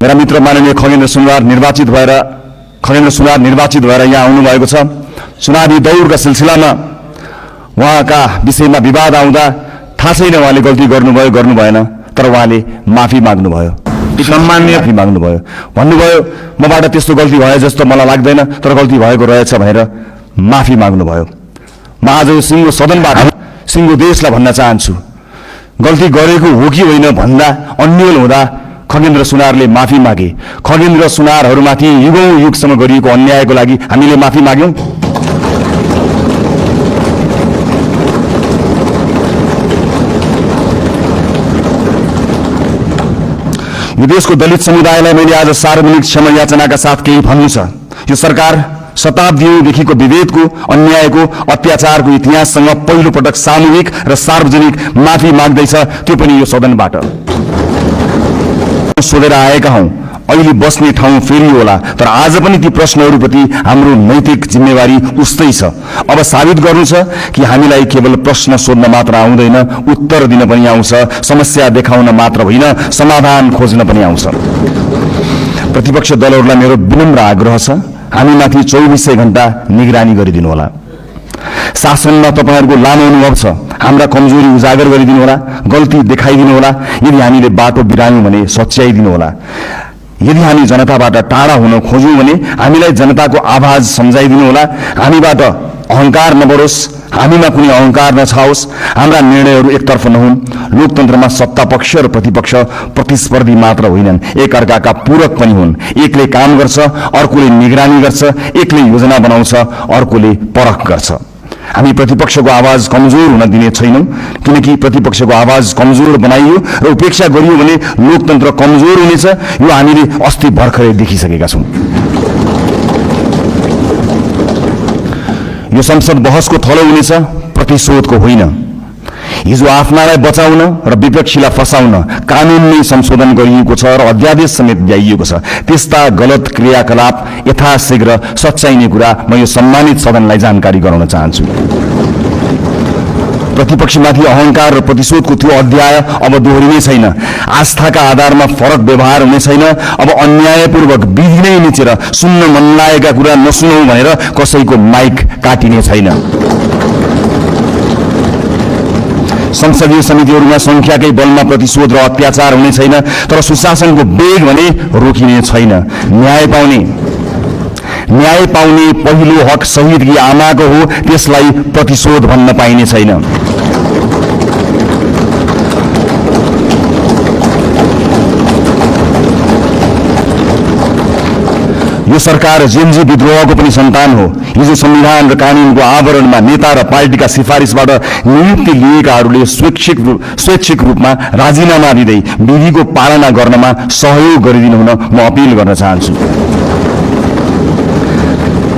मेरा मित्र माननीय खगेन्द्र सुनवार निर्वाचित भएर यहाँ आउनुभएको छ। चुनावी दौडका सिलसिलामा उहाँका विषयमा विवाद आउँदा थाहा छैन उहाँले गल्ती गर्नुभयो गर्नु भएन, तर उहाँले माफी माग्नुभयो, सम्माननीय माफी माग्नुभयो, भन्नुभयो मबाट त्यस्तो गल्ती भयो जस्तो मलाई लाग्दैन, तर गल्ती भएको रहेछ भनेर माफी माग्नुभयो। म आज यो सिङ्गो सदनबाट सिङ्गो देशलाई भन्न चाहन्छु, गल्ती गरेको हो कि होइन भन्दा अन्यल हुँदा खगेन्द्र सुनारले माफी मागे। खगेन्द्र सुनारहरूमाथि युगौं युगसम्म गरिएको अन्यायको लागि हामीले माफी माग्यौं। यो देशको दलित समुदायलाई मैले आज सार्वजनिक क्षमा याचनाका साथ केही भन्नु छ। यो सरकार शताब्दीदेखिको विभेदको, अन्यायको, अत्याचारको इतिहाससँग पहिलो पटक सामूहिक र सार्वजनिक माफी माग्दैछ, त्यो पनि यो सदनबाट। सोधेर आएका हौं, अहिले बस्ने ठाउँ फेरि होला, तर आज पनि ती प्रश्नहरूप्रति हाम्रो नैतिक जिम्मेवारी उस्तै छ। अब साबित गर्नु छ कि हामीलाई केवल प्रश्न सोध्न मात्र आउँदैन, उत्तर दिन पनि आउँछ, समस्या देखाउन मात्र होइन, समाधान खोज्न पनि आउँछ। प्रतिपक्ष दलहरूलाई मेरो विनम्र आग्रह छ, हामीमाथि 24 घण्टा निगरानी गरिदिनु होला। शासनमा तपाईहरुको लामो अनुभव छ, हाम्रा कमजोरी उजागर गरिदिनु होला, गल्ती देखाइदिनु होला। यदि हामीले बाटो बिरायौं भने सच्याइदिनु होला। यदि हामी जनताबाट टाढा हुन खोज्यौं भने हामीलाई जनताको आवाज सम्झाइदिनु होला। हामीबाट अहंकार नबढोस्, हामीमा कुनै अहंकार नछाओस्, हाम्रा निर्णयहरू एकतर्फ नहुन्। लोकतन्त्रमा सत्ता पक्ष र प्रतिपक्ष प्रतिस्पर्धी मात्र होइनन्, एक अर्काका पूरक पनि हुन्। एकले काम गर्छ, अर्कोले निगरानी गर्छ, एकले योजना बनाउँछ, अर्कोले परख गर्छ। हामी प्रतिपक्षको आवाज कमजोर हुन दिने छैनौं, किनकि प्रतिपक्षको आवाज कमजोर बनाइयो र उपेक्षा गरियो भने लोकतन्त्र कमजोर हुनेछ। यो हामीले अस्ति भर्खरै देखिसकेका छौं। यो संसद बहसको थलो हुनेछ, प्रतिशोधको होइन। हिजो आफ्नालाई बचाउन र विपक्षीलाई फसाउन कानूनमै संशोधन गरिएको छ र अध्यादेश समेत ल्याइएको छ। त्यस्ता गलत क्रियाकलाप यथाशीघ्र सच्याइने कुरा म यो सम्मानित सदनलाई जानकारी गराउन चाहन्छु। प्रतिपक्षमाथि अहंकार र प्रतिशोधको त्यो अध्याय अब दोहोरिने छैन। आस्थाका आधारमा फरक व्यवहार हुने छैन। अब अन्यायपूर्वक विधि नै निचेर सुन्न मन लागेका कुरा नसुनौ भनेर कसैको माइक काटिने छैन। संसदीय समितिहरूमा संख्याकै बलमा प्रतिशोध र अत्याचार हुने छैन, तर सुशासनको वेग भने रोकिने छैन। न्याय पाउने पहिलो हक शहीदकी आमाको हो, त्यसलाई प्रतिशोध भन्न पाइने छैन। यो सरकार जेनजी विद्रोहको पनि सन्तान हो। हिजो संविधान र कानूनको आवरणमा नेता र पार्टीका सिफारिसबाट नियुक्ति लिएकाहरूले स्वैच्छिक रूपमा राजीनामा दिँदै विधिको पालना गर्नमा सहयोग गरिदिनु हुन म अपील गर्न चाहन्छु।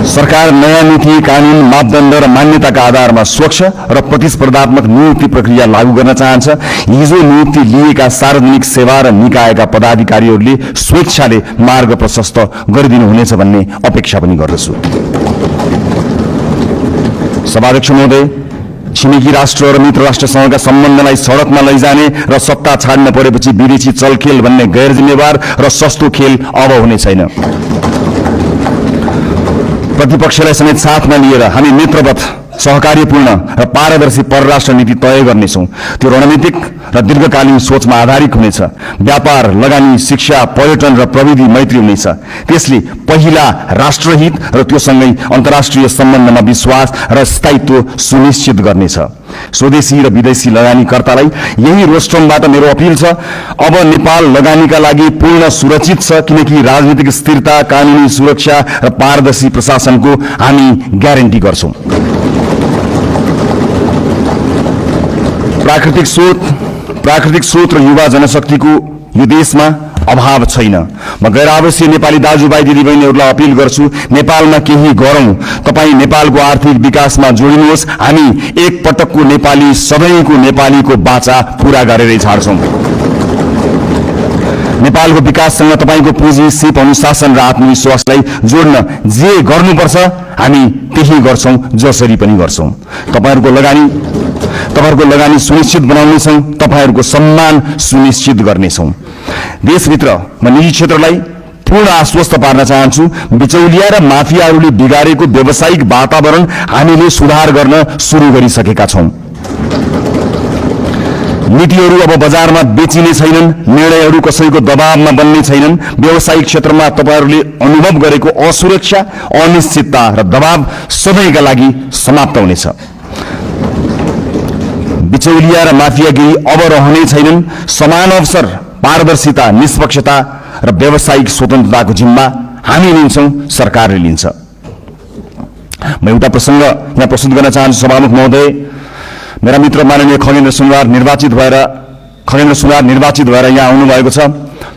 सरकार नयाँ नीति, कानून, मापदण्ड र मान्यताका आधारमा स्वच्छ र प्रतिस्पर्धात्मक नियुक्ति प्रक्रिया लागू गर्न चाहन्छ। हिजो नियुक्ति लिएका सार्वजनिक सेवा र निकायका पदाधिकारीहरूले स्वेच्छाले मार्ग प्रशस्त गरिदिनु हुनेछ भन्ने अपेक्षा पनि गर्दछु। सभाध्यक्ष महोदय, छिमेकी राष्ट्र र मित्र राष्ट्रसँगका सम्बन्धलाई सडकमा लैजाने र सत्ता छाड्न परेपछि विदेशी चलखेल भन्ने गैर जिम्मेवार र सस्तो खेल अब हुने छैन। प्रतिपक्षलाई समेत साथमा लिएर हामी मित्रवत, सहकार्यपूर्ण र पारदर्शी परराष्ट्र नीति तय गर्नेछौँ। त्यो रणनीतिक र दीर्घकालीन सोचमा आधारित हुनेछ। व्यापार, लगानी, शिक्षा, पर्यटन र प्रविधि मैत्री हुनेछ। त्यसले पहिला राष्ट्रहित र त्योसँगै अन्तर्राष्ट्रिय सम्बन्धमा विश्वास र स्थायित्व सुनिश्चित गर्नेछ। स्वदेशी र विदेशी लगानीकर्तालाई यही रोस्ट्रमबाट मेरो अपील छ, अब नेपाल लगानीका लागि पूर्ण सुरक्षित छ, किनकि राजनीतिक स्थिरता, कानूनी सुरक्षा र पारदर्शी प्रशासनको हामी ग्यारेन्टी गर्छौं। प्राकृतिक स्रोत र युवा जनशक्तिको यो देशमा अभाव छैन। म गैर आवासीय नेपाली दाजुभाइ दिदीबहिनीहरूलाई अपील गर्छु, नेपालमा केही गरौं। तपाईँ नेपालको आर्थिक विकासमा जोडिनुहोस्। हामी एक पटकको नेपाली, सधैँको नेपालीको बाचा पूरा गरेरै छाड्छौं। नेपालको विकाससँग तपाईको पुँजी, सिप, अनुशासन र आत्मविश्वासलाई जोड्न जे गर्नुपर्छ हामी त्यही गर्छौं, जसरी पनि गर्छौं। तपाईहरुको लगानी सुनिश्चित बनाउनेछौं, तपाईहरुको सम्मान सुनिश्चित गर्नेछौं। देशभित्र म निजी क्षेत्रलाई पूर्ण आश्वस्त पार्न चाहन्छु, बिचौलिया र माफियाहरूले बिगारेको व्यावसायिक वातावरण हामीले सुधार गर्न सुरु गरिसकेका छौं। नीतिहरू अब बजारमा बेचिने छैनन्, निर्णयहरू कसैको दबावमा बन्ने छैनन्। व्यावसायिक क्षेत्रमा तपाईहरूले अनुभव गरेको असुरक्षा, अनिश्चितता र दबाव सधैँका लागि समाप्त हुनेछ। बिचौलिया र माफियागिरी अब रहने छैनन्। समान अवसर, पारदर्शिता, निष्पक्षता र व्यावसायिक स्वतन्त्रताको जिम्मा हामी लिन्छौं, सरकारले लिन्छ। म एउटा प्रसंग यहाँ प्रस्तुत गर्न चाहन्छु सभामुख महोदय। मेरा मित्र माननीय खगेन्द्र सुनवार निर्वाचित भएर यहाँ आउनुभएको छ।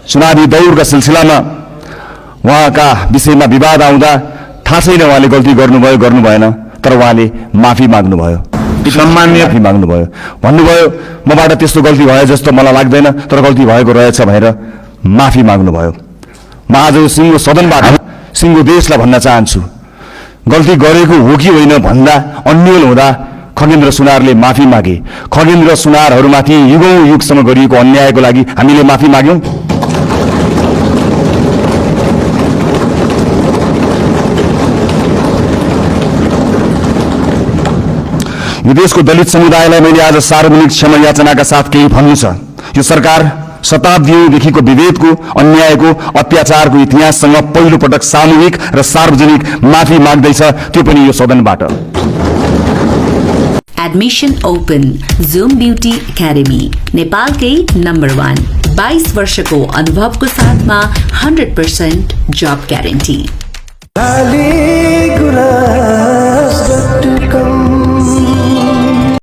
चुनावी दौडका सिलसिलामा उहाँका विषयमा विवाद आउँदा थाहा छैन उहाँले गल्ती गर्नुभयो गर्नु भएन, तर उहाँले माफी माग्नुभयो, सम्माननीय माफी माग्नुभयो, भन्नुभयो मबाट त्यस्तो गल्ती भयो जस्तो मलाई लाग्दैन, तर गल्ती भएको रहेछ भनेर माफी माग्नुभयो। म आज सिङ्गो सदनबाट सिङ्गो देशलाई भन्न चाहन्छु, गल्ती गरेको हो कि होइन भन्दा अन्यल हुँदा खगेन्द्र सुनारले माफी मागे। खगेन्द्र सुनारहरूमाथि युगौं युगसम्म गरिएको अन्यायको लागि हामीले माफी माग्यौं। यो देशको दलित समुदायलाई मैले आज सार्वजनिक क्षमा याचनाका साथ केही भन्नु छ। यो सरकार शताब्दीदेखिको विभेदको, अन्यायको, अत्याचारको इतिहाससँग पहिलो पटक सामूहिक र सार्वजनिक माफी माग्दैछ, त्यो पनि यो सदनबाट। Admission open Zoom beauty academy, नेपालकै नम्बर 1, 22 वर्षको अनुभवको साथमा 100% जब ग्यारेन्टी।